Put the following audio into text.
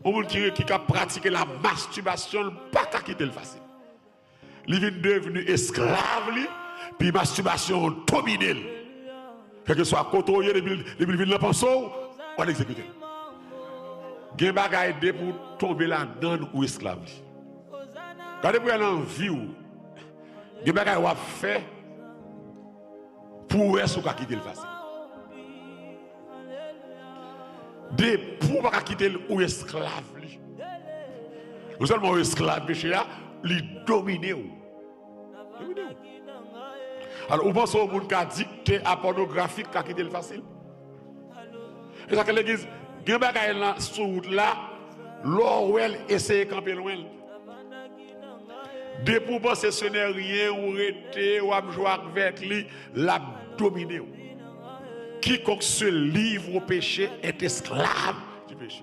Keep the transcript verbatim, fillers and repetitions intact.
Yon moun ki, ki ka pratike la mastibasyon, l pa ka kite l fasil. Li vin devni esklav li, pi mastibasyon an domine l. Kèlkeswa kote w ye, depi, depi l vin nan panse w, w al egzekite l. Gen bagay depi w tonbe ladan l, ou esklav li. Gade pou wè nan vi w. Gen bagay w ap fè pou w wè si w ka kite l fasil. Depi w pa ka kite l, ou esklav li. Non sèlman ou esklav peche a, li domine w. Domine w. Alò, ou panse yon moun k adikte a pònografi ka kite l fasil? E sa ke legliz, gen bagay lan sou wout la, lè w wè l, eseye kanpe lwen l. Depi w panse se nè ryen, ou rete, w ap jwe avèk li, l ap domine w. Quiconque se livre au péché est esclave du péché.